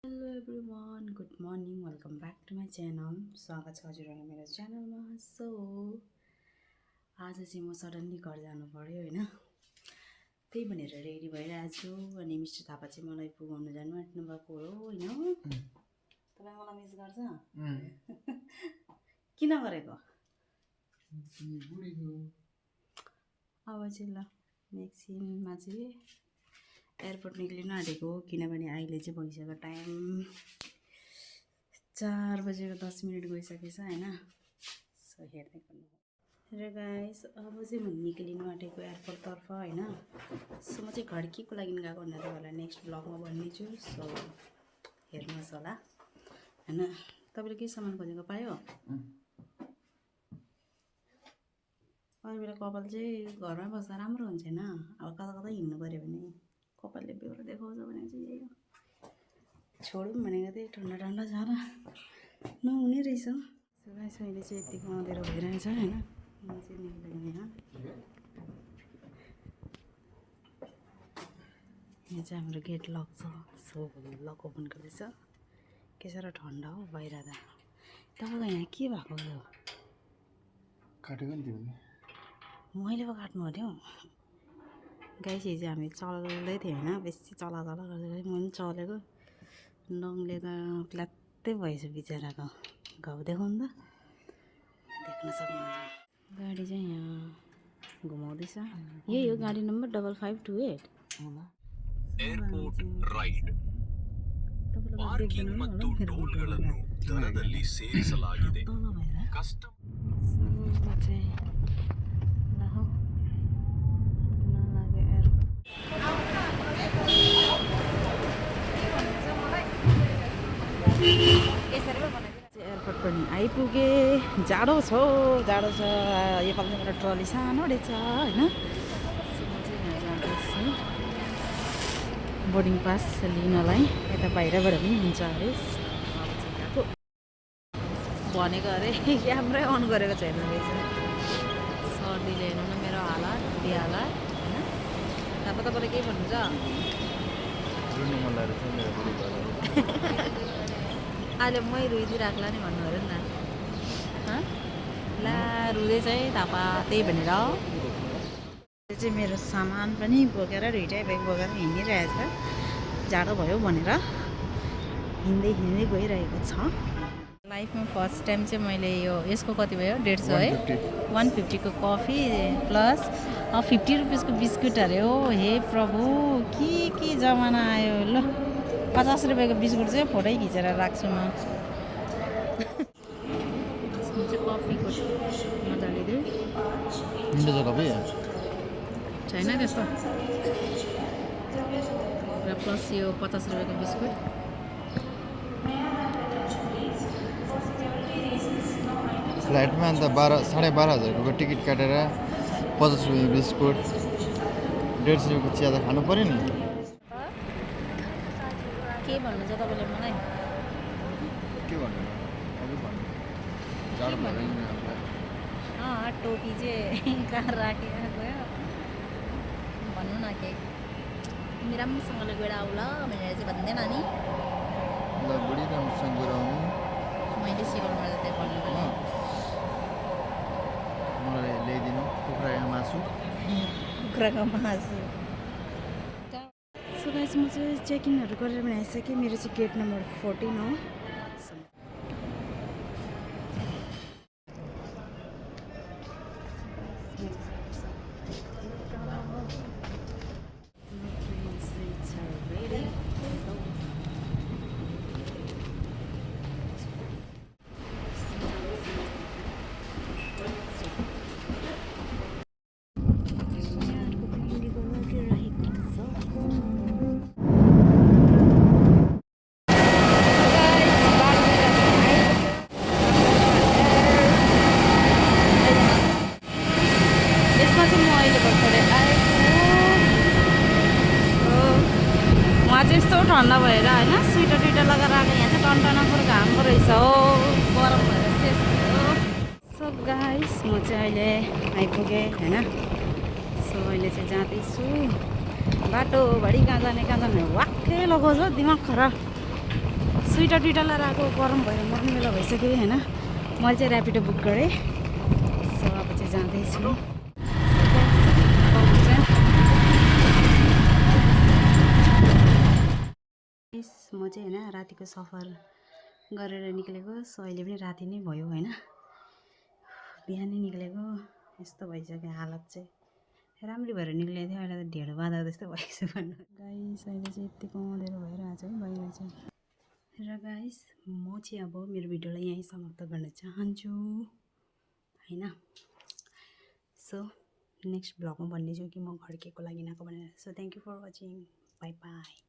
Hello everyone good morning welcome back to my channel. स्वागत छ हजुरहरूलाई मेरो च्यानलमा। सो आज चाहिँ म सडन्ली घर जानु पऱ्यो होइन, त्यही भनेर रेडी भइरहेको छु। अनि मिस्टर थापा चाहिँ मलाई पुगाउनु जानु आँट्नु भएको हो होइन। तपाईँ मलाई मिस गर्छ किन गरेको अब चाहिँ ल एकछिनमा चाहिँ एयरपोर्ट निक्लिनु आँटेको, किनभने अहिले चाहिँ भइसक्यो टाइम 4:10 गइसकेछ होइन। सो हेर्दै गर्नु र गाइस अब चाहिँ म निक्लिनु आँटेको एयरपोर्टतर्फ होइन। सो म चाहिँ घर के को लागि गएको भनेर तपाईँहरूलाई नेक्स्ट ब्लगमा भनिदिन्छु। सो हेर्नुहोस् होला होइन। तपाईँले के सामान खोजेको पायो? अरू बेला कपाल चाहिँ घरमै बस्दा राम्रो हुन्छ होइन, अब कता कता हिँड्नु पऱ्यो भने कपालले बेहोरा देखाउँछ भनेको चाहिँ यही हो। छोडौँ भनेको त्यही ठन्डा ठन्डा छ र नहुने रहेछ। सो गाइस अहिले चाहिँ यतिको अँध्यारो भइरहेछ होइन। म चाहिँ निक्लिने यहाँ चाहिँ हाम्रो गेट लक छ। सो लक ओपन गर्दैछ। के साह्रो ठन्डा हो बाहिर त। तपाईँको यहाँ के भएको हो? काटेको नि तिमीले? मैले पो काट्नु पर्यो गाइस। हिजो हामी चल्दै थियो होइन, बेसी चला गर्दै म पनि चलेको नङले त प्लात्तै भएछ बिचराको। घाउ देखाउनु त देख्न सक्नुहुन्छ। गाडी चाहिँ यहाँ घुमाउँदैछ। यही हो गाडी नम्बर 5528 ಏರ್ಪೋರ್ಟ್ ರೈಡ್ ಪಾರ್ಕಿಂಗ್ ಮತ್ತು ಟೋಲ್ಗಳನ್ನು ದರದಲ್ಲಿ ಸೇರಿಸಲಾಗಿದೆ. ಕಸ್ಟಮ್ एयरपोर्ट पनि आइपुगे। जाडो छ योपालि मेरो ट्रली सानो रहेछ होइन। म चाहिँ यहाँ जाँदैछु बोर्डिङ पास लिनलाई। यता बाहिरबाट पनि हुन्छ अरे। भनेको अरे क्यामेरै अन गरेको छैन रहेछ। सर्दीले हेर्नु न मेरो हालत के हालत होइन। तपाईँले के भन्नुहुन्छ? अहिले मै रुइदिइराख्ला नि भन्नु अरे नि त। ला रुँदैछ है थापा, त्यही भनेर त्यो चाहिँ मेरो सामान पनि बोकेर दुइटै ब्याग बोकेर हिँडिरहेछ। जाडो भयो भनेर हिँड्दै गइरहेको छ। लाइफमा फर्स्ट टाइम चाहिँ मैले यसको कति भयो 150 है 150 को कफी प्लस 50 रुपियाँको बिस्कुट अरे हो। हे प्रभु के जमाना आयो ल। 50 रुपियाँको बिस्कुट चाहिँ फोटै खिचेर राख्छु म। कफीको मजा लिँदै छैन त्यस्तो र प्लस यो 50 रुपियाँको बिस्कुट। फ्लाइटमा अन्त 12,500 को टिकट काटेर 50 रुपियाँ बिस्कुट 150 रुपियाँको चिया त खानु पऱ्यो नि। के भन्नुहुन्छ तपाईँले मलाई? के भन्नु जाडो भयो नि हामीलाई। टोपी चाहिँ कहाँ राखेर गयो भन्नु न के। तिमी राम्रोसँगले गएर आऊ ल भनेर चाहिँ भन्दैन नि। ल बुढी राम्रोसँग गएर आउनु। मैले सिकाउनु पर्छ त्यो भन्नु पनि। मलाई ल्याइदिनु कुखुराको मासु। सो गाइस म चाहिँ चेक इनहरू गरेर पनि आइसकेँ। मेरो चाहिँ गेट नम्बर 14 हो। यस्तो ठन्डा भएर होइन स्वेटर टुइटर लगाएर आएको। यहाँ चाहिँ टन्टनापुर घाम पो रहेछ हो, गरम भएर शेष भयो। सो गाइस म चाहिँ अहिले आइपुगेँ होइन। सो अहिले चाहिँ जाँदैछु बाटोभरि कहाँ जाने वाक्कै लगाउँछ दिमाग खराब। स्वेटर टुइटर लगाएर आएको गरम भएर मर्ने बेला भइसक्यो होइन मैले चाहिँ ऱ्यापिडो बुक गरेँ सो अब चाहिँ जाँदैछु म चाहिँ होइन रातिको सफर गरेर निक्लेको सो अहिले पनि राति नै भयो होइन बिहानै निक्लेको यस्तो भइसक्यो हालत चाहिँ राम्ररी भएर निक्लेको थियो अहिले त ढेँडो बाँधा जस्तो भइसक्यो भन्नु गाइस अहिले चाहिँ यतिको अँध्यारो भइरहेको छ है बाहिर चाहिँ र गाइस म चाहिँ अब मेरो भिडियोलाई यहीँ समाप्त गर्न चाहन्छु होइन सो नेक्स्ट भ्लगमा भन्नेछु कि म घर के को लागि आएको भनेर so thank you for watching bye by